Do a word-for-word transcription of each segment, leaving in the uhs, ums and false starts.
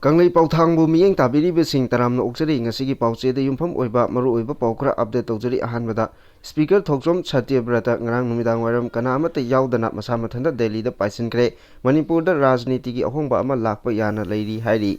ꯀꯪꯂꯩ ꯄꯥꯎꯊꯥꯡꯕꯨ ꯃꯤꯠꯌꯦꯡ ꯇꯥꯕꯤꯔꯤꯕꯁꯤꯡ ꯇꯔꯥꯝꯅ ꯑꯣꯛꯆꯔꯤ꯫ ꯉꯁꯤꯒꯤ ꯄꯥꯎꯆꯦꯗ ꯌꯨꯝꯐꯝ ꯑꯣꯏꯕ ꯃꯔꯨꯑꯣꯏꯕ ꯄꯥꯎ ꯈꯔ ꯑꯞꯗꯦꯠ ꯇꯧꯖꯔꯤ꯫ ꯑꯍꯥꯟꯕꯗ, ꯁ꯭ꯄꯤꯀꯔ ꯊꯣꯛꯆꯣꯝ ꯁꯇ꯭ꯌꯕ꯭ꯔꯇ ꯉꯔꯥꯡ ꯅꯨꯃꯤꯗꯥꯡ ꯋꯥꯏꯔꯝ ꯀꯅꯥ ꯑꯃꯠꯇ ꯌꯥꯎꯗꯅ ꯃꯁꯥ ꯃꯊꯟꯇ ꯗꯦꯜꯂꯤꯗ ꯄꯥꯏꯁꯤꯟꯈ꯭ꯔꯦ꯫ ꯃꯅꯤꯄꯨꯔꯗ ꯔꯥꯖꯅꯤꯇꯤꯒꯤ ꯑꯍꯣꯡꯕ ꯑꯃ ꯂꯥꯛꯄ ꯌꯥꯅ ꯂꯩꯔꯤ ꯍꯥꯏꯔꯤ꯫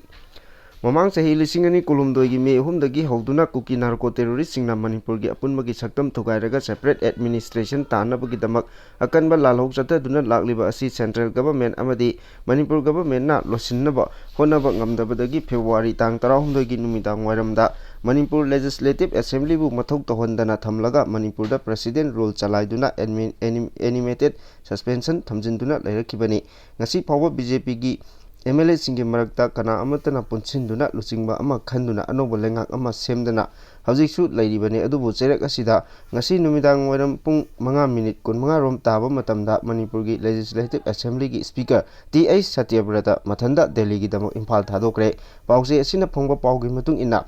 ꯃꯃꯥꯡ ꯆꯍꯤ ꯂꯤꯁꯤꯡ ꯑꯅꯤ ꯀꯨꯟꯍꯨꯝꯗꯣꯏꯒꯤ ꯃꯦ ꯑꯍꯨꯝꯗꯒꯤ ꯍꯧꯗꯨꯅ ꯀꯨꯀꯤ ꯅꯥꯔꯀꯣ ꯇꯦꯔꯣꯔꯤꯁꯁꯤꯡꯅ ꯃꯅꯤꯄꯨꯔꯒꯤ ꯑꯄꯨꯟꯕꯒꯤ ꯁꯛꯇꯝ ꯊꯨꯒꯥꯏꯔꯒ separate administration ꯇꯥꯅꯕꯒꯤꯗꯃꯛ ꯑꯀꯟꯕ ꯂꯥꯜꯍꯧ ꯆꯠꯊꯗꯨꯅ ꯂꯥꯛꯂꯤꯕ ꯑꯁꯤ central government ꯑꯃꯗꯤ ꯃꯅꯤꯄꯨꯔ governmentꯅ ꯂꯣꯏꯁꯤꯟꯅꯕ ꯍꯣꯠꯅꯕ ꯉꯝꯗꯕꯗꯒꯤ ꯐꯦꯕ꯭ꯔꯨꯋꯥꯔꯤ ꯇꯥꯡ ꯇꯔꯥꯍꯨꯝꯗꯣꯏꯒꯤ ꯅꯨꯃꯤꯗꯥꯡ ꯋꯥꯏꯔꯝꯗ ꯃꯅꯤꯄꯨꯔ Legislative Assemblyꯕꯨ ꯃꯊꯧ ꯇꯧꯍꯟꯗꯅ ꯊꯝꯂꯒ ꯃꯅꯤꯄꯨꯔꯗ President Rule ꯆꯂꯥꯏꯗꯨꯅ ꯑꯦꯅꯤ-, ꯑꯦꯅꯤ-, animated suspension ꯊꯝꯖꯤꯟꯗꯨꯅ ꯂꯩꯔꯛꯈꯤꯕꯅꯤ꯫ ꯉꯁꯤ ꯐꯥꯎꯕ BJPꯒꯤ MLAꯁꯤꯡꯒꯤ ꯃꯔꯛꯇ ꯀꯅꯥ ꯑꯃꯠꯇꯅ ꯄꯨꯟꯁꯤꯟꯗꯨꯅ ꯂꯨꯆꯤꯡꯕ ꯑꯃ ꯈꯟꯗꯨꯅ ꯑꯅꯧꯕ ꯂꯩꯉꯥꯛ ꯑꯃ ꯁꯦꯝꯗꯅ ꯍꯧꯖꯤꯛꯁꯨ ꯂꯩꯔꯤꯕꯅꯤ꯫ ꯑꯗꯨꯕꯨ ꯆꯩꯔꯛ ꯑꯁꯤꯗ ꯉꯁꯤ ꯅꯨꯃꯤꯗꯥꯡ ꯋꯥꯏꯔꯝ ꯄꯨꯡ ꯃꯉꯥ ꯃꯤꯅꯤꯠ ꯀꯨꯟꯃꯉꯥ ꯔꯣꯝ ꯇꯥꯕ ꯃꯇꯝꯗ ꯃꯅꯤꯄꯨꯔꯒꯤ Legislative Assemblyꯒꯤ Speaker ꯇꯤ ꯑꯩꯆ ꯁꯇ꯭ꯌꯕ꯭ꯔꯇ ꯃꯊꯟꯇ ꯗꯦꯜꯂꯤꯒꯤꯗꯃꯛ ꯏꯝꯐꯥꯜ ꯊꯥꯗꯣꯛꯈ꯭ꯔꯦ꯫ ꯄꯥꯎꯆꯦ ꯑꯁꯤꯅ ꯐꯣꯡꯕ ꯄꯥꯎꯒꯤ ꯃꯇꯨꯡ ꯏꯟꯅ,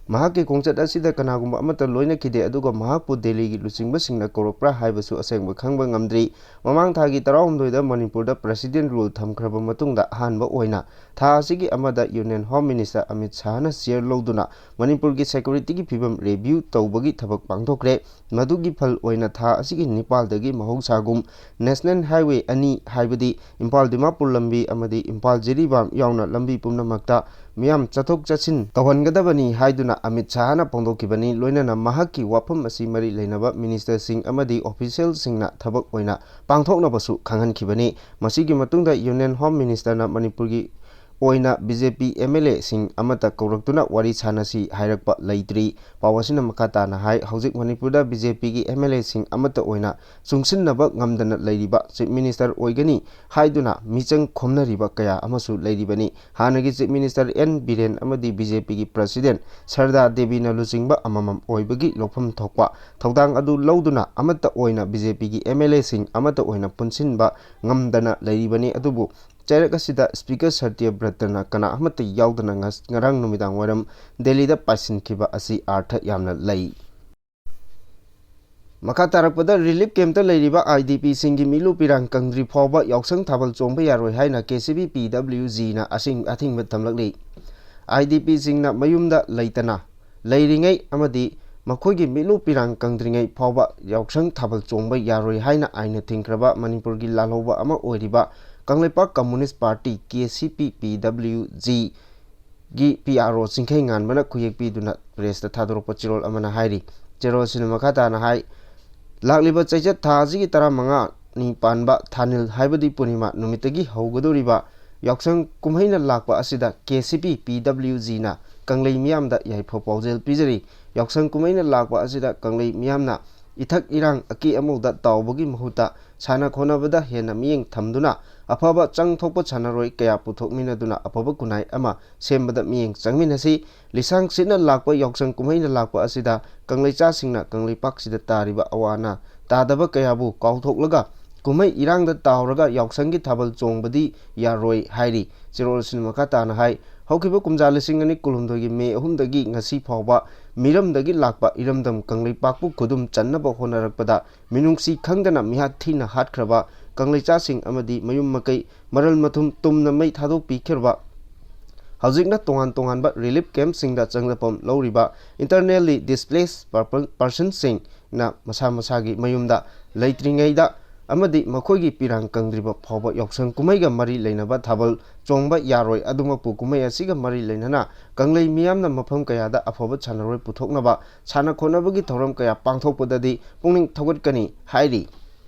ꯃꯍꯥꯛꯀꯤ ꯈꯣꯡꯆꯠ ꯑꯁꯤꯗ ꯀꯅꯥꯒꯨꯝꯕ ꯑꯃꯠꯇ ꯂꯣꯏꯅꯈꯤꯗꯦ, ꯑꯗꯨꯒ ꯃꯍꯥꯛꯄꯨ ꯗꯦꯜꯂꯤꯒꯤ ꯂꯨꯆꯤꯡꯕꯁꯤꯡꯅ ꯀꯧꯔꯛꯄ꯭ꯔꯥ ꯍꯥꯏꯕꯁꯨ ꯑꯁꯦꯡꯕ ꯈꯪꯕ ꯉꯝꯗ꯭ꯔꯤ꯫ ꯃꯃꯥꯡ ꯊꯥꯒꯤ ꯇꯔꯥꯍꯨꯝꯗꯣꯏꯗ ꯃꯅꯤꯄꯨꯔꯗ President Rule ꯊꯝꯈ꯭ꯔꯕ ꯃꯇꯨꯡꯗ ꯑꯍꯥꯟꯕ ꯑꯣꯏꯅ ꯊꯥ ꯑꯁꯤꯒꯤ ꯑꯃꯗ Union Home Minister Amit ꯁꯥꯍꯅ chair ꯂꯧꯗꯨꯅ ꯃꯅꯤꯄꯨꯔꯒꯤ securityꯒꯤ ꯐꯤꯕꯝ review ꯇꯧꯕꯒꯤ ꯊꯕꯛ ꯄꯥꯡꯊꯣꯛꯈ꯭ꯔꯦ꯫ ꯃꯗꯨꯒꯤ ꯐꯜ ꯑꯣꯏꯅ ꯊꯥ ꯑꯁꯤꯒꯤ ꯅꯤꯄꯥꯜꯗꯒꯤ ꯃꯍꯧꯁꯥꯒꯨꯝ National Highway ꯑꯅꯤ, ꯍꯥꯏꯕꯗꯤ ꯏꯝꯐꯥꯜ ꯗꯤꯃꯥꯄꯨꯔ ꯂꯝꯕꯤ ꯑꯃꯗꯤ ꯏꯝꯐꯥꯜ ꯖꯤꯔꯤꯕꯥꯝ ꯌꯥꯎꯅ ꯂꯝꯕꯤ ꯄꯨꯝꯅꯃꯛꯇ ꯃꯤꯌꯥꯝ ꯆꯠꯊꯣꯛ ꯆꯠꯁꯤꯟ ꯇꯧꯍꯟꯒꯗꯕꯅꯤ ꯍꯥꯏꯗꯨꯅ ꯑꯃꯤꯠ ꯁꯥꯍꯅ ꯐꯣꯡꯗꯣꯛꯈꯤꯕꯅꯤ꯫ ꯂꯣꯏꯅꯅ ꯃꯍꯥꯛꯀꯤ ꯋꯥꯐꯝ ꯑꯁꯤ ꯃꯔꯤ ꯂꯩꯅꯕ ministerꯁꯤꯡ ꯑꯃꯗꯤ officialꯁꯤꯡꯅ ꯊꯕꯛ ꯑꯣꯏꯅ ꯄꯥꯡꯊꯣꯛꯅꯕꯁꯨ ꯈꯪꯍꯟꯈꯤꯕꯅꯤ꯫ ꯃꯁꯤꯒꯤ ꯃꯇꯨꯡꯗ Union Home Ministerꯅ ꯃꯅꯤꯄꯨꯔꯒꯤ ꯑꯣꯏꯅ BJP MLAꯁꯤꯡ ꯑꯃꯠꯇ ꯀꯧꯔꯛꯇꯨꯅ ꯋꯥꯔꯤ ꯁꯥꯅꯁꯤ ꯍꯥꯏꯔꯛꯄ ꯂꯩꯇ꯭ꯔꯤ꯫ ꯄꯥꯎ ꯑꯁꯤꯅ ꯃꯈꯥ ꯇꯥꯅ ꯍꯥꯏ, ꯍꯧꯖꯤꯛ ꯃꯅꯤꯄꯨꯔꯗ BJPꯒꯤ MLAꯁꯤꯡ ꯑꯃꯠꯇ ꯑꯣꯏꯅ ꯆꯨꯡꯁꯤꯟꯅꯕ ꯉꯝꯗꯅ ꯂꯩꯔꯤꯕ, Chief Minister ꯑꯣꯏꯒꯅꯤ ꯍꯥꯏꯗꯨꯅ ꯃꯤꯆꯪ ꯈꯣꯝꯅꯔꯤꯕ ꯀꯌꯥ ꯑꯃꯁꯨ ꯂꯩꯔꯤꯕꯅꯤ꯫ ꯍꯥꯟꯅꯒꯤ Chief Minister ꯑꯦꯟ ꯕꯤꯔꯦꯟ ꯑꯃꯗꯤ BJPꯒꯤ President ꯁꯔꯗꯥ ꯗꯦꯕꯤꯅ ꯂꯨꯆꯤꯡꯕ ꯑꯃꯃꯝ ꯑꯣꯏꯕꯒꯤ ꯂꯧꯐꯝ ꯊꯣꯛꯄ ꯊꯧꯗꯥꯡ ꯑꯗꯨ ꯂꯧꯗꯨꯅ ꯑꯃꯠꯇ ꯑꯣꯏꯅ BJPꯒꯤ MLAꯁꯤꯡ ꯑꯃꯠꯇ ꯑꯣꯏꯅ ꯄꯨꯟꯁꯤꯟꯕ ꯉꯝꯗꯅ ꯂꯩꯔꯤꯕꯅꯤ꯫ ꯑꯗꯨꯕꯨ ꯆꯩꯔꯛ ꯑꯁꯤꯗ Speaker ꯁꯇ꯭ꯌꯕ꯭ꯔꯇꯅ ꯀꯅꯥ ꯑꯃꯠꯇ ꯌꯥꯎꯗꯅ ꯉꯁ-, ꯉꯔꯥꯡ ꯅꯨꯃꯤꯗꯥꯡ ꯋꯥꯏꯔꯝ ꯗꯦꯜꯂꯤꯗ ꯄꯥꯏꯁꯤꯟꯈꯤꯕ ꯑꯁꯤ ꯑꯥꯔꯊ ꯌꯥꯝꯅ ꯂꯩ꯫ ꯃꯈꯥ ꯇꯥꯔꯛꯄꯗ, relief campꯇ ꯂꯩꯔꯤꯕ IDPꯁꯤꯡꯒꯤ ꯃꯤꯂꯨ ꯄꯤꯔꯥꯡ ꯀꯪꯗ꯭ꯔꯤ ꯐꯥꯎꯕ ꯌꯥꯎꯁꯪ ꯊꯥꯕꯜ ꯆꯣꯡꯕ ꯌꯥꯔꯣꯏ ꯍꯥꯏꯅ KCB PWGꯅ ꯑꯁꯤꯡ-, ꯑꯊꯤꯡꯕ ꯊꯝꯂꯛꯂꯤ꯫ ꯑꯥꯏ ꯗꯤ ꯄꯤꯁꯤꯡꯅ ꯃꯌꯨꯝꯗ ꯂꯩꯇꯅ ꯂꯩꯔꯤꯉꯩ ꯑꯃꯗꯤ ꯃꯈꯣꯏꯒꯤ ꯃꯤꯠꯂꯨ ꯄꯤꯔꯥꯡ ꯀꯪꯗ꯭ꯔꯤꯉꯩ ꯐꯥꯎꯕ ꯌꯥꯎꯁꯪ ꯊꯥꯕꯜ ꯆꯣꯡꯕ ꯌꯥꯔꯣꯏ ꯍꯥꯏꯅ ꯑꯥꯏꯟꯅ ꯊꯤꯡꯈ꯭ꯔꯕ ꯃꯅꯤꯄꯨꯔꯒꯤ ꯂꯥꯜꯍꯧꯕ ꯑꯃ ꯑꯣꯏꯔꯤꯕ Kangleipak communist party, K C ꯄꯤ, ꯄꯤ ꯗꯕ꯭ꯂꯤꯌꯨ ꯖꯤ ꯒꯤ ꯄꯤ ꯑꯥꯔ ꯑꯣ ꯆꯤꯡꯈꯩ ꯉꯥꯟꯕꯅ ꯈꯨꯌꯦꯛ ꯄꯤꯗꯨꯅ ꯄ꯭ꯔꯦꯁꯇ ꯊꯥꯗꯣꯔꯛꯄ ꯆꯦꯔꯣꯜ ꯑꯃꯅ ꯍꯥꯏꯔꯤ꯫ ꯆꯦꯔꯣꯜ ꯑꯁꯤꯅ ꯃꯈꯥ ꯇꯥꯅ ꯍꯥꯏ, ꯂꯥꯛꯂꯤꯕ ꯆꯩꯆꯠ ꯊꯥ ꯑꯁꯤꯒꯤ ꯇꯔꯥꯃꯉꯥꯅꯤ ꯄꯥꯟꯕ ꯊꯥꯅꯤꯜ ꯍꯥꯏꯕꯗꯤ ꯄꯨꯔꯅꯤꯃꯥ ꯅꯨꯃꯤꯠꯇꯒꯤ ꯍꯧꯒꯗꯧꯔꯤꯕ ꯌꯥꯎꯁꯪ ꯀꯨꯝꯍꯩꯅ ꯂꯥꯛꯄ ꯑꯁꯤꯗ ꯀꯦ ꯁꯤ ꯄꯤ, ꯄꯤ ꯗꯕ꯭ꯂꯤꯌꯨ ꯖꯤꯅ ꯀꯪꯂꯩ ꯃꯤꯌꯥꯝꯗ ꯌꯥꯏꯐ ꯄꯥꯎꯖꯦꯜ ꯄꯤꯖꯔꯤ꯫ ꯌꯥꯎꯁꯪ ꯀꯨꯝꯍꯩꯅ ꯂꯥꯛꯄ ꯑꯁꯤꯗ ꯀꯪꯂꯩ ꯃꯤꯌꯥꯝꯅ ꯏꯊꯛ ꯏꯔꯥꯡ ꯑꯀꯦ ꯑꯃꯧꯗ ꯇꯥꯎꯕꯒꯤ ꯃꯍꯨꯠꯇ ꯁꯥꯟꯅ ꯈꯣꯠꯅꯕꯗ ꯍꯦꯟꯅ ꯃꯤꯠꯌꯦꯡ ꯊꯝꯗꯨꯅ ꯑꯐꯕ ꯆꯪ ꯊꯣꯛꯄ ꯁꯥꯟꯅꯔꯣꯏ ꯀꯌꯥ ꯄꯨꯊꯣꯛꯃꯤꯟꯅꯗꯨꯅ ꯑꯐꯕ ꯈꯨꯟꯅꯥꯏ ꯑꯃ ꯁꯦꯝꯕꯗ ꯃꯤꯠꯌꯦꯡ ꯆꯪꯃꯤꯟꯅꯁꯤ꯫ ꯂꯤꯁꯥꯡ ꯁꯤꯠꯅ ꯂꯥꯛꯄ ꯌꯥꯎꯁꯪ ꯀꯨꯝꯍꯩꯅ ꯂꯥꯛꯄ ꯑꯁꯤꯗ ꯀꯪꯂꯩꯆꯥꯁꯤꯡꯅ ꯀꯪꯂꯩꯄꯥꯛꯁꯤꯗ ꯇꯥꯔꯤꯕ ꯑꯋꯥ ꯑꯅꯥ ꯇꯥꯗꯕ ꯀꯌꯥꯕꯨ ꯀꯥꯎꯊꯣꯛꯂꯒ ꯀꯨꯝꯍꯩ ꯏꯔꯥꯡꯗ ꯇꯥꯎꯔꯒ ꯌꯥꯎꯁꯪꯒꯤ ꯊꯥꯕꯜ ꯆꯣꯡꯕꯗꯤ ꯌꯥꯔꯣꯏ ꯍꯥꯏꯔꯤ꯫ ꯆꯦꯔꯣꯜ ꯑꯁꯤꯅ ꯃꯈꯥ ꯇꯥꯅ ꯍꯥꯏ, ꯍꯧꯈꯤꯕ ꯀꯨꯝꯖꯥ ꯂꯤꯁꯤꯡ ꯑꯅꯤ ꯀꯨꯟꯍꯨꯝꯗꯣꯏꯒꯤ ꯃꯦ ꯑꯍꯨꯝꯗꯒꯤ ꯉꯁꯤ ꯐꯥꯎꯕ ꯃꯤꯔꯝꯗꯒꯤ ꯂꯥꯛꯄ ꯏꯔꯝꯗꯝ ꯀꯪꯂꯩꯄꯥꯛꯄꯨ ꯈꯨꯗꯨꯝ ꯆꯟꯅꯕ ꯍꯣꯠꯅꯔꯛꯄꯗ ꯃꯤꯅꯨꯡꯁꯤ ꯈꯪꯗꯅ ꯃꯤꯍꯥꯠ ꯊꯤꯅ ꯍꯥꯠꯈ꯭ꯔꯕ ꯀꯪꯂꯩꯆꯥꯁꯤꯡ ꯑꯃꯗꯤ ꯃꯌꯨꯝ ꯃꯀꯩ ꯃꯔꯜ ꯃꯊꯨꯝ ꯇꯨꯝꯅ ꯃꯩ ꯊꯥꯗꯣꯛꯄꯤꯈ꯭ꯔꯕ, ꯍꯧꯖꯤꯛꯅ ꯇꯣꯉꯥꯟ ꯇꯣꯉꯥꯟꯕ ꯔꯤꯂꯤꯐ ꯀꯦꯝꯞꯁꯤꯡꯗ ꯆꯪꯖꯐꯝ ꯂꯧꯔꯤꯕ internally displaced personꯁꯤꯡꯅ ꯃꯁꯥ ꯃꯁꯥꯒꯤ ꯃꯌꯨꯝꯗ ꯂꯩꯇ꯭ꯔꯤꯉꯩꯗ ꯑꯃꯗꯤ ꯃꯈꯣꯏꯒꯤ ꯄꯤꯔꯥꯡ ꯀꯪꯗ꯭ꯔꯤꯕ ꯐꯥꯎꯕ ꯌꯥꯎꯁꯪ ꯀꯨꯝꯍꯩꯒ ꯃꯔꯤ ꯂꯩꯅꯕ ꯊꯥꯕꯜ ꯆꯣꯡꯕ ꯌꯥꯔꯣꯏ꯫ ꯑꯗꯨꯃꯛꯄꯨ ꯀꯨꯝꯍꯩ ꯑꯁꯤꯒ ꯃꯔꯤ ꯂꯩꯅꯅ ꯀꯪꯂꯩ ꯃꯤꯌꯥꯝꯅ ꯃꯐꯝ ꯀꯌꯥꯗ ꯑꯐꯕ ꯁꯥꯟꯅꯔꯣꯏ ꯄꯨꯊꯣꯛꯅꯕ ꯁꯥꯟꯅ ꯈꯣꯠꯅꯕꯒꯤ ꯊꯧꯔꯝ ꯀꯌꯥ ꯄꯥꯡꯊꯣꯛꯄꯗꯗꯤ ꯄꯨꯛꯅꯤꯡ ꯊꯧꯒꯠꯀꯅꯤ ꯍꯥꯏꯔꯤ꯫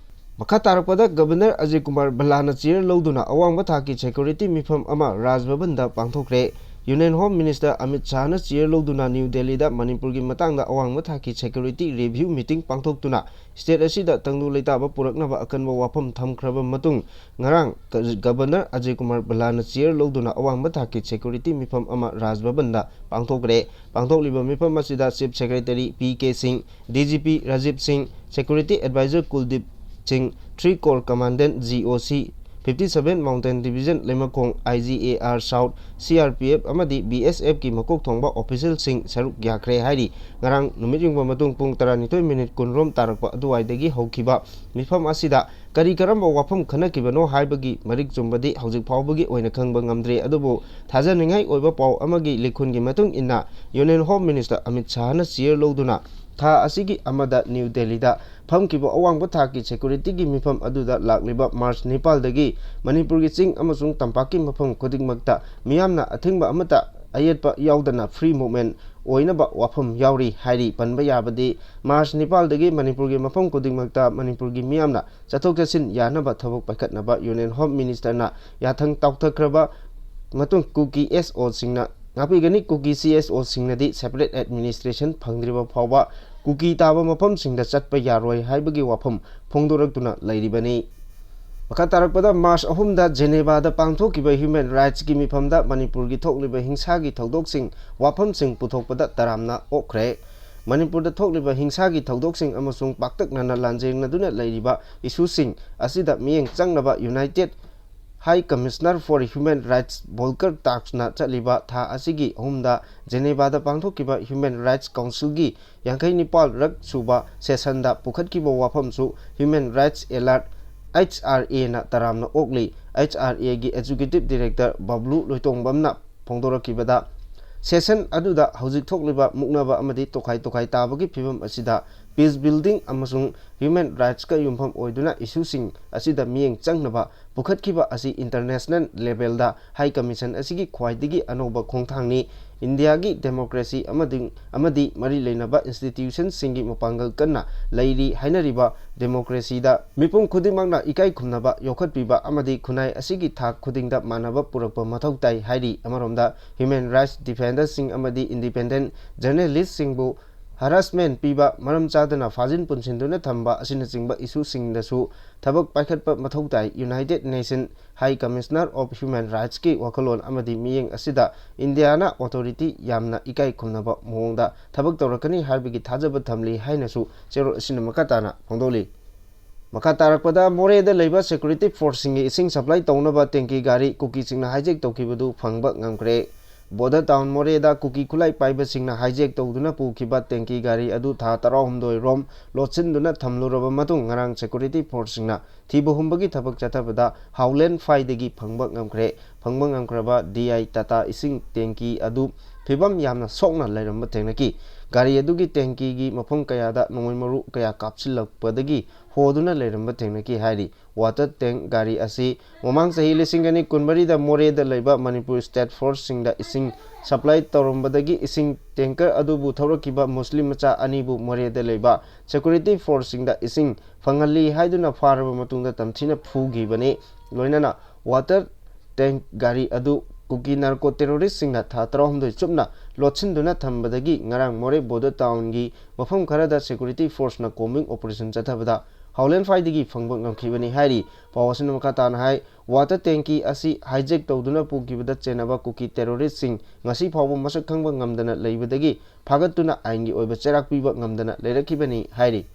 ꯃꯈꯥ ꯇꯥꯔꯛꯄꯗ ꯒꯕꯔꯅꯔ ꯑꯖꯌ ꯀꯨꯃꯥꯔ ꯚꯜꯂꯥꯅ ꯆꯤꯌꯔ ꯂꯧꯗꯨꯅ ꯑꯋꯥꯡꯕ ꯊꯥꯛꯀꯤ ꯁꯦꯀ꯭ꯌꯨꯔꯤꯇꯤ ꯃꯤꯐꯝ ꯑꯃ ꯔꯥꯖ ꯚꯕꯟꯗ ꯄꯥꯡꯊꯣꯛꯈ꯭ꯔꯦ꯫ ꯌꯨꯅꯤꯌꯟ ꯍꯣꯝ ꯃꯤꯅꯤꯁꯇꯔ ꯑꯃꯤꯠ ꯁꯥꯍꯅ ꯆꯤꯌꯔ ꯂꯧꯗꯨꯅ ꯅ꯭ꯌꯨ ꯗꯦꯜꯂꯤꯗ ꯃꯅꯤꯄꯨꯔꯒꯤ ꯃꯇꯥꯡꯗ ꯑꯋꯥꯡꯕ ꯊꯥꯛꯀꯤ ꯁꯦꯀ꯭ꯌꯨꯔꯤꯇꯤ ꯔꯤꯚ꯭ꯌꯨ ꯃꯤꯇꯤꯡ ꯄꯥꯡꯊꯣꯛꯇꯨꯅ ꯁ꯭ꯇꯦꯠ ꯑꯁꯤꯗ ꯇꯪꯗꯨ ꯂꯩꯇꯥꯕ ꯄꯨꯔꯛꯅꯕ ꯑꯀꯟꯕ ꯋꯥꯐꯝ ꯊꯝꯈ꯭ꯔꯕ ꯃꯇꯨꯡ, ꯉꯔꯥꯡ ꯒ-, ꯒꯕꯔꯅꯔ ꯑꯖꯌ ꯀꯨꯃꯥꯔ ꯚꯜꯂꯥꯅ ꯆꯤꯌꯔ ꯂꯧꯗꯨꯅ ꯑꯋꯥꯡꯕ ꯊꯥꯛꯀꯤ ꯁꯦꯀ꯭ꯌꯨꯔꯤꯇꯤ ꯃꯤꯐꯝ ꯑꯃ ꯔꯥꯖ ꯚꯕꯟꯗ ꯄꯥꯡꯊꯣꯛꯈ꯭ꯔꯦ꯫ ꯄꯥꯡꯊꯣꯛꯂꯤꯕ ꯃꯤꯐꯝ ꯑꯁꯤꯗ ꯆꯤꯐ ꯁꯦꯀ꯭ꯔꯦꯇꯔꯤ ꯄꯤ ꯀꯦ ꯁꯤꯡ, ꯗꯤ ꯖꯤ ꯄꯤ ꯔꯥꯖꯤꯕ ꯁꯤꯡ, ꯁꯦꯀ꯭ꯌꯨꯔꯤꯇꯤ ꯑꯦꯗꯚꯥꯏꯖꯔ ꯀꯨꯜꯗꯤꯞ ꯁꯤꯡ, ꯊ꯭ꯔꯤ ꯀꯣꯔ ꯀꯃꯥꯟꯗꯦꯟꯠ ꯖꯤ ꯑꯣ ꯁꯤ fifty seven Mountain Division, ꯂꯩꯃꯈꯣꯡ I G A R South, C R P F ꯑꯃꯗꯤ B S Fꯀꯤ ꯃꯀꯣꯛ ꯊꯣꯡꯕ officialꯁꯤꯡ ꯁꯔꯨꯛ ꯌꯥꯈ꯭ꯔꯦ ꯍꯥꯏꯔꯤ꯫ ꯉꯔꯥꯡ ꯅꯨꯃꯤꯠ ꯌꯨꯡꯕ ꯃꯇꯨꯡ ꯄꯨꯡ ꯇꯔꯥꯅꯤꯊꯣꯏ ꯃꯤꯅꯤꯠ ꯀꯨꯟ ꯔꯣꯝ ꯇꯥꯔꯛꯄ ꯑꯗꯨꯋꯥꯏꯗꯒꯤ ꯍꯧꯈꯤꯕ ꯃꯤꯐꯝ ꯑꯁꯤꯗ ꯀꯔꯤ ꯀꯔꯝꯕ ꯋꯥꯐꯝ ꯈꯟꯅꯈꯤꯕꯅꯣ ꯍꯥꯏꯕꯒꯤ ꯃꯔꯤꯛ ꯆꯨꯝꯕꯗꯤ ꯍꯧꯖꯤꯛ ꯐꯥꯎꯕꯒꯤ ꯑꯣꯏꯅ ꯈꯪꯕ ꯉꯝꯗ꯭ꯔꯤ꯫ ꯑꯗꯨꯕꯨ ꯊꯥꯖꯅꯤꯡꯉꯥꯏ ꯑꯣꯏꯕ ꯄꯥꯎ ꯑꯃꯒꯤ ꯂꯤꯈꯨꯟꯒꯤ ꯃꯇꯨꯡ ꯏꯟꯅ, Union Home Minister ꯑꯃꯤꯠ ꯁꯥꯍꯅ ꯆꯤꯌꯔ ꯂꯧꯗꯨꯅ ꯊꯥ ꯑꯁꯤꯒꯤ ꯑꯃꯗ ꯅ꯭ꯌꯨ ꯗꯦꯜꯂꯤꯗ ꯐꯝꯈꯤꯕ ꯑꯋꯥꯡꯕ ꯊꯥꯛꯀꯤ securityꯒꯤ ꯃꯤꯐꯝ ꯑꯗꯨꯗ ꯂꯥꯛꯂꯤꯕ ꯃꯥꯔꯆ ꯅꯤꯄꯥꯜꯗꯒꯤ ꯃꯅꯤꯄꯨꯔꯒꯤ ꯆꯤꯡ ꯑꯃꯁꯨꯡ ꯇꯝꯄꯥꯛꯀꯤ ꯃꯐꯝ ꯈꯨꯗꯤꯡꯃꯛꯇ ꯃꯤꯌꯥꯝꯅ ꯑꯊꯤꯡꯕ ꯑꯃꯠꯇ ꯑꯌꯦꯠꯄ ꯌꯥꯎꯗꯅ free movement ꯑꯣꯏꯅꯕ ꯋꯥꯐꯝ ꯌꯥꯎꯔꯤ ꯍꯥꯏꯔꯤ꯫ ꯄꯟꯕ ꯌꯥꯕꯗꯤ, ꯃꯥꯔꯆ ꯅꯤꯄꯥꯜꯗꯒꯤ ꯃꯅꯤꯄꯨꯔꯒꯤ ꯃꯐꯝ ꯈꯨꯗꯤꯡꯃꯛꯇ ꯃꯅꯤꯄꯨꯔꯒꯤ ꯃꯤꯌꯥꯝꯅ ꯆꯠꯊꯣꯛ ꯆꯠꯁꯤꯟ ꯌꯥꯅꯕ ꯊꯕꯛ ꯄꯥꯏꯈꯠꯅꯕ Union Home Ministerꯅ ꯌꯥꯊꯪ ꯇꯥꯎꯊꯈ꯭ꯔꯕ ꯃꯇꯨꯡ, ꯀꯨꯀꯤ S Oꯁꯤꯡꯅ ꯉꯥꯛꯄꯤꯒꯅꯤ꯫ ꯀꯨꯀꯤ C S Oꯁꯤꯡꯅꯗꯤ separate administration ꯐꯪꯗ꯭ꯔꯤꯕ ꯐꯥꯎꯕ ꯀꯨꯀꯤ ꯇꯥꯕ ꯃꯐꯝꯁꯤꯡꯗ ꯆꯠꯄ ꯌꯥꯔꯣꯏ ꯍꯥꯏꯕꯒꯤ ꯋꯥꯐꯝ ꯐꯣꯡꯗꯣꯔꯛꯇꯨꯅ ꯂꯩꯔꯤꯕꯅꯤ꯫ ꯃꯈꯥ ꯇꯥꯔꯛꯄꯗ, ꯃꯥꯔꯆ ꯑꯍꯨꯝꯗ ꯖꯦꯅꯦꯚꯥꯗ ꯄꯥꯡꯊꯣꯛꯈꯤꯕ human rightsꯀꯤ ꯃꯤꯐꯝꯗ ꯃꯅꯤꯄꯨꯔꯒꯤ ꯊꯣꯛꯂꯤꯕ ꯍꯤꯡꯁꯥꯒꯤ ꯊꯧꯗꯣꯛꯁꯤꯡ, ꯋꯥꯐꯝꯁꯤꯡ ꯄꯨꯊꯣꯛꯄꯗ ꯇꯔꯥꯝꯅ ꯑꯣꯛꯈ꯭ꯔꯦ꯫ ꯃꯅꯤꯄꯨꯔꯗ ꯊꯣꯛꯂꯤꯕ ꯍꯤꯡꯁꯥꯒꯤ ꯊꯧꯗꯣꯛꯁꯤꯡ ꯑꯃꯁꯨꯡ ꯄꯥꯛꯇꯛꯅꯅ ꯂꯥꯟꯖꯦꯡꯅꯗꯨꯅ ꯂꯩꯔꯤꯕ issueꯁꯤꯡ ꯑꯁꯤꯗ ꯃꯤꯠꯌꯦꯡ ꯆꯪꯅꯕ United High Commissioner for Human Rights Volker Turkꯅ ꯆꯠꯂꯤꯕ ꯊꯥ ꯑꯁꯤꯒꯤ ꯑꯍꯨꯝꯗ ꯖꯦꯅꯦꯚꯥꯗ ꯄꯥꯡꯊꯣꯛꯈꯤꯕ Human Rights Councilꯒꯤ ꯌꯥꯡꯈꯩ ꯅꯤꯄꯥꯜ ꯔꯛ ꯁꯨꯕ sessionꯗ ꯄꯨꯈꯠꯈꯤꯕ ꯋꯥꯐꯝꯁꯨ Human Rights Alert, H R Aꯅ ꯇꯔꯥꯝꯅ ꯑꯣꯛꯂꯤ꯫ H R Aꯒꯤ Executive Director ꯕꯕ꯭ꯂꯨ ꯂꯣꯏꯇꯣꯡꯕꯝꯅ ꯐꯣꯡꯗꯣꯔꯛꯈꯤꯕꯗ, session ꯑꯗꯨꯗ ꯍꯧꯖꯤꯛ ꯊꯣꯛꯂꯤꯕ ꯃꯨꯛꯅꯕ ꯑꯃꯗꯤ ꯇꯣꯈꯥꯏ ꯇꯣꯈꯥꯏ ꯇꯥꯕꯒꯤ ꯐꯤꯕꯝ ꯑꯁꯤꯗ peace building ꯑꯃꯁꯨꯡ human rightsꯀ ꯌꯨꯝꯐꯝ ꯑꯣꯏꯗꯨꯅ issueꯁꯤꯡ ꯑꯁꯤꯗ ꯃꯤꯠꯌꯦꯡ ꯆꯪꯅꯕ ꯄꯨꯈꯠꯈꯤꯕ ꯑꯁꯤ international levelꯗ High Commission ꯑꯁꯤꯒꯤ ꯈ꯭ꯋꯥꯏꯗꯒꯤ ꯑꯅꯧꯕ ꯈꯣꯡꯊꯥꯡꯅꯤ꯫ ꯏꯟꯗꯤꯌꯥꯒꯤ democracy ꯑꯃꯗꯤ, ꯑꯃꯗꯤ ꯃꯔꯤ ꯂꯩꯅꯕ institutionꯁꯤꯡꯒꯤ ꯃꯄꯥꯡꯒꯜ ꯀꯟꯅ ꯂꯩꯔꯤ ꯍꯥꯏꯅꯔꯤꯕ democracyꯗ ꯃꯤꯄꯨꯝ ꯈꯨꯗꯤꯡꯃꯛꯅ ꯏꯀꯥꯏ ꯈꯨꯝꯅꯕ ꯌꯣꯛꯈꯠꯄꯤꯕ ꯑꯃꯗꯤ ꯈꯨꯟꯅꯥꯏ ꯑꯁꯤꯒꯤ ꯊꯥꯛ ꯈꯨꯗꯤꯡꯗ ꯃꯥꯟꯅꯕ ꯄꯨꯔꯛꯄ ꯃꯊꯧ ꯇꯥꯏ ꯍꯥꯏꯔꯤ꯫ ꯑꯃꯔꯣꯝꯗ, human rights defenderꯁꯤꯡ ꯑꯃꯗꯤ independent journalistꯁꯤꯡꯕꯨ harassment ꯄꯤꯕ, ꯃꯔꯝ ꯆꯥꯗꯅ ꯐꯥꯖꯤꯟ ꯄꯨꯟꯁꯤꯟꯗꯨꯅ ꯊꯝꯕ ꯑꯁꯤꯅꯆꯤꯡꯕ issueꯁꯤꯡꯗꯁꯨ ꯊꯕꯛ ꯄꯥꯏꯈꯠꯄ ꯃꯊꯧ ꯇꯥꯏ꯫ United Nation High Commissioner of Human Rightsꯀꯤ ꯋꯥꯈꯜꯂꯣꯟ ꯑꯃꯗꯤ ꯃꯤꯠꯌꯦꯡ ꯑꯁꯤꯗ ꯏꯟꯗꯤꯌꯥꯅ authority ꯌꯥꯝꯅ ꯏꯀꯥꯏ ꯈꯨꯝꯅꯕ ꯃꯑꯣꯡꯗ ꯊꯕꯛ ꯇꯧꯔꯛꯀꯅꯤ ꯍꯥꯏꯕꯒꯤ ꯊꯥꯖꯕ ꯊꯝꯂꯤ ꯍꯥꯏꯅꯁꯨ ꯆꯦꯔꯣꯜ ꯑꯁꯤꯅ ꯃꯈꯥ ꯇꯥꯅ ꯐꯣꯡꯗꯣꯛꯂꯤ꯫ ꯃꯈꯥ ꯇꯥꯔꯛꯄꯗ, ꯃꯣꯔꯦꯗ ꯂꯩꯕ security forceꯁꯤꯡꯒꯤ ꯏꯁꯤꯡ supply ꯇꯧꯅꯕ tanki ꯒꯥꯔꯤ ꯀꯨꯀꯤꯁꯤꯡꯅ hijack ꯇꯧꯈꯤꯕꯗꯨ ꯐꯪꯕ ꯉꯝꯈ꯭ꯔꯦ꯫ ꯕꯣꯗꯔ ꯇꯥꯎꯟ ꯃꯣꯔꯦꯗ ꯀꯨꯀꯤ ꯈꯨꯠꯂꯥꯏ ꯄꯥꯏꯕꯁꯤꯡꯅ hijack ꯇꯧꯗꯨꯅ ꯄꯨꯈꯤꯕ tanki ꯒꯥꯔꯤ ꯑꯗꯨ ꯊꯥ ꯇꯔꯥꯍꯨꯝꯗꯣꯏ ꯔꯣꯝ ꯂꯣꯠꯁꯤꯟꯗꯨꯅ ꯊꯝꯂꯨꯔꯕ ꯃꯇꯨꯡ, ꯉꯔꯥꯡ security forceꯁꯤꯡꯅ ꯊꯤꯕ ꯍꯨꯝꯕꯒꯤ ꯊꯕꯛ ꯆꯠꯊꯕꯗ ꯍꯥꯎꯂꯦꯟ ꯐꯥꯏꯗꯒꯤ ꯐꯪꯕ ꯉꯝꯈ꯭ꯔꯦ꯫ ꯐꯪꯕ ꯉꯝꯈ꯭ꯔꯕ D I Tata ꯏꯁꯤꯡ tanki ꯑꯗꯨ ꯐꯤꯕꯝ ꯌꯥꯝꯅ ꯁꯣꯛꯅ ꯂꯩꯔꯝꯕ ꯊꯦꯡꯅꯈꯤ꯫ ꯒꯥꯔꯤ ꯑꯗꯨꯒꯤ tankiꯒꯤ ꯃꯐꯝ ꯀꯌꯥꯗ ꯅꯣꯡꯃꯩ ꯃꯔꯨ ꯀꯌꯥ ꯀꯥꯞꯁꯤꯜꯂꯛꯄꯗꯒꯤ ꯍꯣꯗꯨꯅ ꯂꯩꯔꯝꯕ ꯊꯦꯡꯅꯈꯤ ꯍꯥꯏꯔꯤ꯫ Water tank ꯒꯥꯔꯤ ꯑꯁꯤ ꯃꯃꯥꯡ ꯆꯍꯤ ꯂꯤꯁꯤꯡ ꯑꯅꯤ ꯀꯨꯟꯃꯔꯤꯗ ꯃꯣꯔꯦꯗ ꯂꯩꯕ ꯃꯅꯤꯄꯨꯔ state forceꯁꯤꯡꯗ ꯏꯁꯤꯡ supply ꯇꯧꯔꯝꯕꯗꯒꯤ ꯏꯁꯤꯡ tanker ꯑꯗꯨꯕꯨ ꯊꯧꯔꯛꯈꯤꯕ ꯃꯨꯁꯂꯤꯝ ꯃꯆꯥ ꯑꯅꯤꯕꯨ ꯃꯣꯔꯦꯗ ꯂꯩꯕ security forceꯁꯤꯡꯗ ꯏꯁꯤꯡ ꯐꯪꯍꯜꯂꯤ ꯍꯥꯏꯗꯨꯅ ꯐꯥꯔꯕ ꯃꯇꯨꯡꯗ ꯇꯝꯊꯤꯅ ꯐꯨꯈꯤꯕꯅꯤ꯫ ꯂꯣꯏꯅꯅ water tank ꯒꯥꯔꯤ ꯑꯗꯨ ꯀꯨꯀꯤ narco terroristꯁꯤꯡꯅ ꯊꯥ ꯇꯔꯥꯍꯨꯝꯗꯣꯏ ꯆꯨꯞꯅ ꯂꯣꯠꯁꯤꯟꯗꯨꯅ ꯊꯝꯕꯗꯒꯤ ꯉꯔꯥꯡ ꯃꯣꯔꯦ ꯕꯣꯗꯔ ꯇꯥꯎꯟꯒꯤ ꯃꯐꯝ ꯈꯔꯗ security forceꯅ combing operation ꯆꯠꯊꯕꯗ ꯍꯥꯎꯂꯦꯟ ꯐꯥꯏꯗꯒꯤ ꯐꯪꯕ ꯉꯝꯈꯤꯕꯅꯤ ꯍꯥꯏꯔꯤ꯫ ꯄꯥꯎ ꯑꯁꯤꯅ ꯃꯈꯥ ꯇꯥꯅ ꯍꯥꯏ, water tanki ꯑꯁꯤ hijack ꯇꯧꯗꯨꯅ ꯄꯨꯈꯤꯕꯗ ꯆꯦꯟꯅꯕ ꯀꯨꯀꯤ terroristꯁꯤꯡ ꯉꯁꯤ ꯐꯥꯎꯕ ꯃꯁꯛ ꯈꯪꯕ ꯉꯝꯗꯅ ꯂꯩꯕꯗꯒꯤ ꯐꯥꯒꯠꯇꯨꯅ ꯑꯥꯏꯟꯒꯤ ꯑꯣꯏꯕ ꯆꯩꯔꯥꯛ ꯄꯤꯕ ꯉꯝꯗꯅ ꯂꯩꯔꯛꯈꯤꯕꯅꯤ ꯍꯥꯏꯔꯤ꯫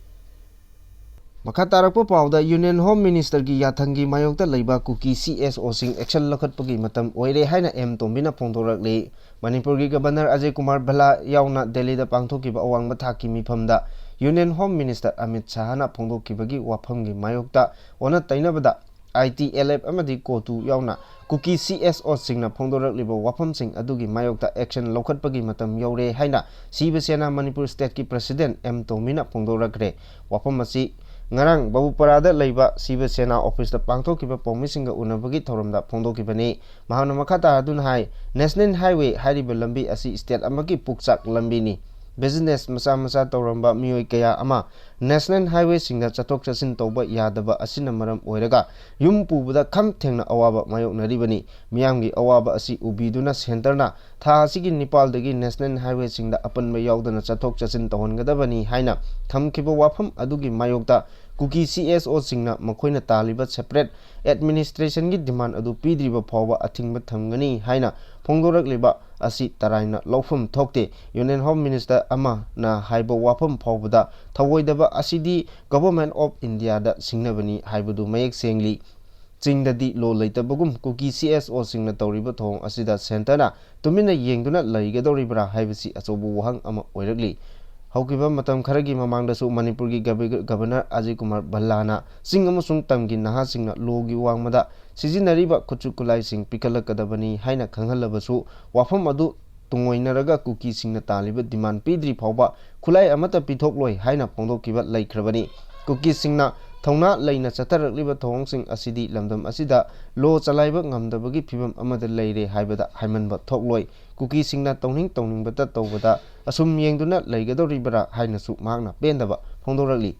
ꯃꯈꯥ ꯇꯥꯔꯛꯄ ꯄꯥꯎꯗ, Union Home Ministerꯒꯤ ꯌꯥꯊꯪꯒꯤ ꯃꯥꯌꯣꯛꯇ ꯂꯩꯕ ꯀꯨꯀꯤ CSOꯁꯤꯡ action ꯂꯧꯈꯠꯄꯒꯤ ꯃꯇꯝ ꯑꯣꯏꯔꯦ ꯍꯥꯏꯅ ꯑꯦꯝ ꯇꯣꯝꯕꯤꯅ ꯐꯣꯡꯗꯣꯔꯛꯂꯤ꯫ ꯃꯅꯤꯄꯨꯔꯒꯤ Governor ꯑꯖꯌ ꯀꯨꯃꯥꯔ ꯚꯜꯂꯥ ꯌꯥꯎꯅ ꯗꯦꯜꯂꯤꯗ ꯄꯥꯡꯊꯣꯛꯈꯤꯕ ꯑꯋꯥꯡꯕ ꯊꯥꯛꯀꯤ ꯃꯤꯐꯝꯗ Union Home Minister ꯑꯃꯤꯠ ꯁꯥꯍꯅ ꯐꯣꯡꯗꯣꯛꯈꯤꯕꯒꯤ ꯋꯥꯐꯝꯒꯤ ꯃꯥꯌꯣꯛꯇ ꯑꯣꯟꯅ ꯇꯩꯅꯕꯗ ITLF ꯑꯃꯗꯤ ꯀꯣꯇꯨ ꯌꯥꯎꯅ ꯀꯨꯀꯤ CSOꯁꯤꯡꯅ ꯐꯣꯡꯗꯣꯔꯛꯂꯤꯕ ꯋꯥꯐꯝꯁꯤꯡ ꯑꯗꯨꯒꯤ ꯃꯥꯌꯣꯛꯇ action ꯂꯧꯈꯠꯄꯒꯤ ꯃꯇꯝ ꯌꯧꯔꯦ ꯍꯥꯏꯅ ꯁꯤꯕ ꯁꯦꯅꯥ ꯃꯅꯤꯄꯨꯔ stateꯀꯤ president ꯑꯦꯝ ꯇꯣꯝꯕꯤꯅ ꯐꯣꯡꯗꯣꯔꯛꯈ꯭ꯔꯦ꯫ ꯋꯥꯐꯝ ꯑꯁꯤ ꯉꯔꯥꯡ ꯕꯕꯨꯄꯥꯔꯥꯗ ꯂꯩꯕ ꯁꯤꯕ ꯁꯦꯅꯥ officeꯇ ꯄꯥꯡꯊꯣꯛꯈꯤꯕ ꯄꯥꯎꯃꯤꯁꯤꯡꯒ ꯎꯅꯕꯒꯤ ꯊꯧꯔꯝꯗ ꯐꯣꯡꯗꯣꯛꯈꯤꯕꯅꯤ꯫ ꯃꯍꯥꯛꯅ ꯃꯈꯥ ꯇꯥꯗꯨꯅ ꯍꯥꯏ, National Highway ꯍꯥꯏꯔꯤꯕ ꯂꯝꯕꯤ ꯑꯁꯤ state ꯑꯃꯒꯤ ꯄꯨꯛꯆꯥꯛ ꯂꯝꯕꯤꯅꯤ꯫ Business ꯃꯆꯥ ꯃꯆꯥ ꯇꯧꯔꯝꯕ ꯃꯤꯑꯣꯏ ꯀꯌꯥ ꯑꯃ national highwayꯁꯤꯡꯗ ꯆꯠꯊꯣꯛ ꯆꯠꯁꯤꯟ ꯇꯧꯕ ꯌꯥꯗꯕ ꯑꯁꯤꯅ ꯃꯔꯝ ꯑꯣꯏꯔꯒ ꯌꯨꯝ ꯄꯨꯕꯗ ꯈꯝ ꯊꯦꯡꯅ ꯑꯋꯥꯕ ꯃꯥꯌꯣꯛꯅꯔꯤꯕꯅꯤ꯫ ꯃꯤꯌꯥꯝꯒꯤ ꯑꯋꯥꯕ ꯑꯁꯤ ꯎꯕꯤꯗꯨꯅ centreꯅ ꯊꯥ ꯑꯁꯤꯒꯤ ꯅꯤꯄꯥꯜꯗꯒꯤ national highwayꯁꯤꯡꯗ ꯑꯄꯟꯕ ꯌꯥꯎꯗꯅ ꯆꯠꯊꯣꯛ ꯆꯠꯁꯤꯟ ꯇꯧꯍꯟꯒꯗꯕꯅꯤ ꯍꯥꯏꯅ ꯊꯝꯈꯤꯕ ꯋꯥꯐꯝ ꯑꯗꯨꯒꯤ ꯃꯥꯌꯣꯛꯇ ꯀꯨꯀꯤ ꯁꯤ ꯑꯦꯁ ꯑꯣꯁꯤꯡꯅ ꯃꯈꯣꯏꯅ ꯇꯥꯜꯂꯤꯕ separate administrationꯒꯤ demand ꯑꯗꯨ ꯄꯤꯗ꯭ꯔꯤꯕ ꯐꯥꯎꯕ ꯑꯊꯤꯡꯕ ꯊꯝꯒꯅꯤ ꯍꯥꯏꯅ ꯐꯣꯡꯗꯣꯔꯛꯂꯤꯕ ꯑꯁꯤ ꯇꯔꯥꯏꯅ ꯂꯧꯐꯝ ꯊꯣꯛꯇꯦ꯫ Union Home Minister ꯑꯃꯅ ꯍꯥꯏꯕ ꯋꯥꯐꯝ ꯐꯥꯎꯕꯗ ꯊꯧꯑꯣꯏꯗꯕ ꯑꯁꯤꯗꯤ Government of Indiaꯗ ꯁꯤꯡꯅꯕꯅꯤ ꯍꯥꯏꯕꯗꯨ ꯃꯌꯦꯛ ꯁꯦꯡꯂꯤ꯫ ꯆꯤꯡꯗꯗꯤ law ꯂꯩꯇꯕꯒꯨꯝ ꯀꯨꯀꯤ ꯁꯤ ꯑꯦꯁ ꯑꯣꯁꯤꯡꯅ ꯇꯧꯔꯤꯕ ꯊꯧꯑꯣꯡ ꯑꯁꯤꯗ centreꯅ ꯇꯨꯃꯤꯟꯅ ꯌꯦꯡꯗꯨꯅ ꯂꯩꯒꯗꯧꯔꯤꯕ꯭ꯔꯥ ꯍꯥꯏꯕꯁꯤ ꯑꯆꯧꯕ ꯋꯥꯍꯪ ꯑꯃ ꯑꯣꯏꯔꯛꯂꯤ꯫ ꯍꯧꯈꯤꯕ ꯃꯇꯝ ꯈꯔꯒꯤ ꯃꯃꯥꯡꯗꯁꯨ ꯃꯅꯤꯄꯨꯔꯒꯤ ꯒꯕꯤ-, Governor ꯑꯖꯌ ꯀꯨꯃꯥꯔ ꯚꯜꯂꯥꯅ ꯆꯤꯡ ꯑꯃꯁꯨꯡ ꯇꯝꯒꯤ ꯅꯍꯥꯁꯤꯡꯅ lawꯒꯤ ꯋꯥꯡꯃꯗ ꯁꯤꯖꯤꯟꯅꯔꯤꯕ ꯈꯨꯠꯁꯨ ꯈꯨꯠꯂꯥꯏꯁꯤꯡ ꯄꯤꯈꯠꯂꯛꯀꯗꯕꯅꯤ ꯍꯥꯏꯅ ꯈꯪꯍꯜꯂꯕꯁꯨ, ꯋꯥꯐꯝ ꯑꯗꯨ ꯇꯨꯡꯑꯣꯏꯅꯔꯒ ꯀꯨꯀꯤꯁꯤꯡꯅ ꯇꯥꯜꯂꯤꯕ demand ꯄꯤꯗ꯭ꯔꯤ ꯐꯥꯎꯕ ꯈꯨꯠꯂꯥꯏ ꯑꯃꯠꯇ ꯄꯤꯊꯣꯛꯂꯣꯏ ꯍꯥꯏꯅ ꯐꯣꯡꯗꯣꯛꯈꯤꯕ ꯂꯩꯈ꯭ꯔꯕꯅꯤ꯫ ꯀꯨꯀꯤꯁꯤꯡꯅ ꯊꯧꯅꯥ ꯂꯩꯅ ꯆꯠꯊꯔꯛꯂꯤꯕ ꯊꯧꯑꯣꯡꯁꯤꯡ ꯑꯁꯤꯗꯤ ꯂꯝꯗꯝ ꯑꯁꯤꯗ law ꯆꯂꯥꯏꯕ ꯉꯝꯗꯕꯒꯤ ꯐꯤꯕꯝ ꯑꯃꯗ ꯂꯩꯔꯦ ꯍꯥꯏꯕꯗ ꯍꯥꯏꯃꯟꯕ ꯊꯣꯛꯂꯣꯏ꯫ ꯀꯨꯀꯤꯁꯤꯡꯅ ꯇꯧꯅꯤꯡ ꯇꯧꯅꯤꯡꯕꯇ ꯇꯧꯕꯗ ꯑꯁꯨꯝ ꯌꯦꯡꯗꯨꯅ ꯂꯩꯒꯗꯧꯔꯤꯕ꯭ꯔꯥ ꯍꯥꯏꯅꯁꯨ ꯃꯍꯥꯛꯅ ꯄꯦꯟꯗꯕ ꯐꯣꯡꯗꯣꯔꯛꯂꯤ꯫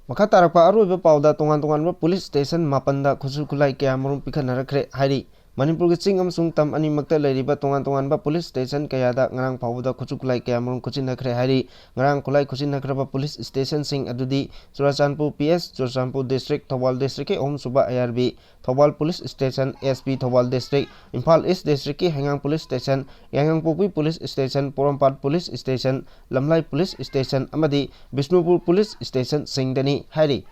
ꯃꯈꯥ ꯇꯥꯔꯛꯄ ꯑꯔꯣꯏꯕ ꯄꯥꯎꯗ ꯇꯣꯉꯥꯟ ꯇꯣꯉꯥꯟꯕ police station ꯃꯥꯄꯟꯗ ꯈꯨꯠꯁꯨ ꯈꯨꯠꯂꯥꯏ ꯀꯌꯥꯃꯔꯨꯝ ꯄꯤꯈꯠꯅꯔꯛꯈ꯭ꯔꯦ ꯍꯥꯏꯔꯤ꯫ ꯃꯅꯤꯄꯨꯔꯒꯤ ꯆꯤꯡ ꯑꯃꯁꯨꯡ ꯇꯝ ꯑꯅꯤꯃꯛꯇ ꯂꯩꯔꯤꯕ ꯇꯣꯉꯥꯟ ꯇꯣꯉꯥꯟꯕ police station ꯀꯌꯥꯗ ꯉꯔꯥꯡ ꯐꯥꯎꯕꯗ ꯈꯨꯠꯁꯨ ꯈꯨꯠꯂꯥꯏ ꯀꯌꯥꯃꯔꯨꯝ ꯈꯨꯠꯁꯤꯟꯅꯈ꯭ꯔꯦ ꯍꯥꯏꯔꯤ꯫ ꯉꯔꯥꯡ ꯈꯨꯠꯂꯥꯏ ꯈꯨꯠꯁꯤꯟꯅꯈ꯭ꯔꯕ police stationꯁꯤꯡ ꯑꯗꯨꯗꯤ Churachandpur P S, Churachandpur district, Thoubal districtꯀꯤ ꯑꯍꯨꯝꯁꯨꯕ I R B, Thoubal police station, S P Thoubal district, Imphal East districtꯀꯤ ꯍꯩꯉꯥꯡ police station, Yaingangpokpi police station, Porompat police station, ꯂꯝꯂꯥꯏ police station ꯑꯃꯗꯤ ꯕꯤꯁꯅꯨꯄꯨꯔ police stationꯁꯤꯡꯗꯅꯤ ꯍꯥꯏꯔꯤ꯫